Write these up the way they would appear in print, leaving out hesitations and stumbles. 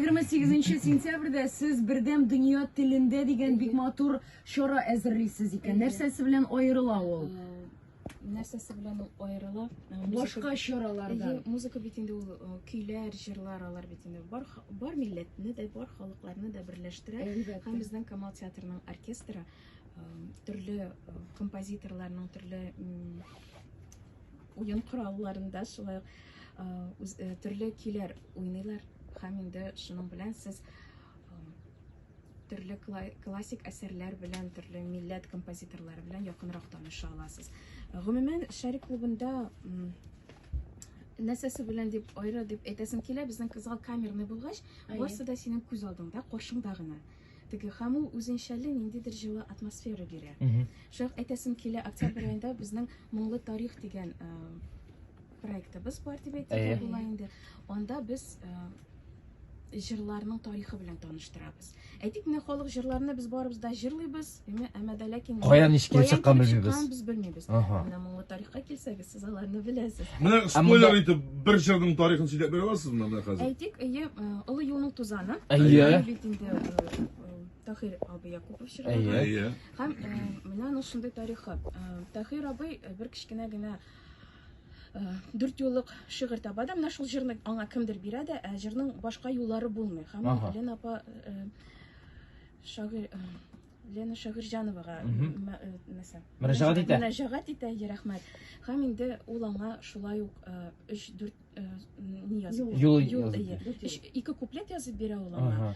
28 сентябрьдә сез Бердәм дөнья телендә дигән бик матур чара әзерлисез икән. Нәрсәсе белән аерыла ул? Нәрсәсе белән ул аерыла? Башка чаралардан. Музыка бит инде ул көйләр, җырлар, алар бит инде бар бар милләтне дә, бар халыкларны да берләштерә. Һәм безнең Камал театрының оркестры төрле композиторларның төрле уен коралларында шулай ук төрле көйләр уйныйлар һәм инде шуның белән сез төрле классик әсәрләр белән, төрле милләт композиторлары белән якынрак таныша аласыз. Гомумән, Шәрик клубында нәрсәсе белән дип аеры дип әйтәсем килә, безнең зал камерный булгач, барысы да синең күз алдыңда, каршыңда гына. Теге һәм ул үзенчәле ниндидер җылы атмосфера бирә. Шулай ук әйтәсем килә, октябрь аенда безнең Моңлы тарих дигән проектыбыз бар дип әйтергә була инде. Анда без җырларның тарихы белән таныштырабыз. Әйтик, менә халык җырларны без барыбыз да җырлыйбыз, әмма дә ләкин каян ничек килеп чыккан белмибез. Без белмибез. Менә моңлы тарихка килсәгез, сез аларны беләсез. Менә спойлер итеп бер җырның тарихын сөйләп бирә аласызмы менә хәзер? Әйтик, әйе, Олы юлның тузаны. Әйе. Бит инде Таһир абый Якупов җырлаган. Әйе. Һәм менә аның шундый тарихы. Таһир абый бер кечкенә генә дүрт юллык шигырь таба да, менә шул җырны аңа кемдер бирә дә, ә җырның башка юллары булмый. Һәм Лена апа шагыйрь Лена Шагыйрьҗановага нәрсә? Мөрәҗәгать итә. Мөрәҗәгать итә, рәхмәт. Һәм инде ул аңа шулай ук 3-4 ни язып юл, юл, ике куплет язып бирә ул аңа.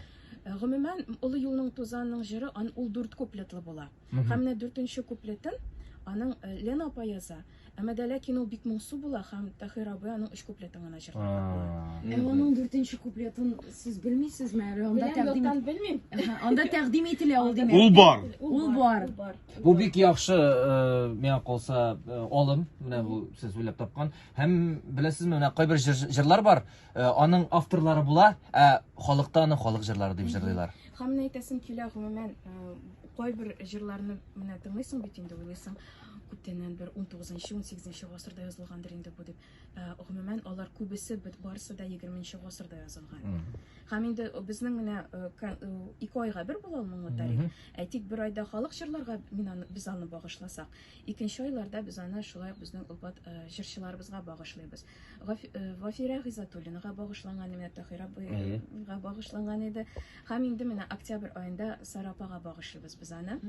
Гомумән, Олы юлның тузанның җыры ул дүрт куплетлы була. Һәм менә дүртенче куплетын аның Лена апа яза. Әмма дә ләкин ул бик моңсу була һәм Таһир абый аның өч куплетын гына җырларга була. Ә аның дүртенче куплетын сез белмисезме әле? Анда тәкъдим Беләм, белмим. Анда тәкъдим ителә ул димәк. Ул бар. Ул бар. Бу бик яхшы, миңа калса, алым. Менә бу сез уйлап тапкан. Һәм беләсезме, менә кайбер җырлар бар, аның авторлары була, ә халыкта аны халык җырлары дип җырлыйлар. Һәм менә әйтәсем килә, гомумән, кайбер җырларны менә тыңлыйсың бит инде, уйлыйсың, күптәннән бер 19-нчы, 18-нче гасырда язылгандыр инде бу дип. Ә, гомумән, алар күбесе бит барысы да 20-нче гасырда язылган. Һәм инде безнең менә ике айга бер була ул моңлы тарих. Әйтик, бер айда халык җырларга мин аны, без аны багышласак, икенче айларда без аны шулай ук безнең олпат җырчыларыбызга багышлыйбыз. Вафирә Гыйззәтуллинага багышланган, менә Таһир абыйга багышланган иде. Һәм инде менә октябрь аенда Сара апага багышлыйбыз без аны.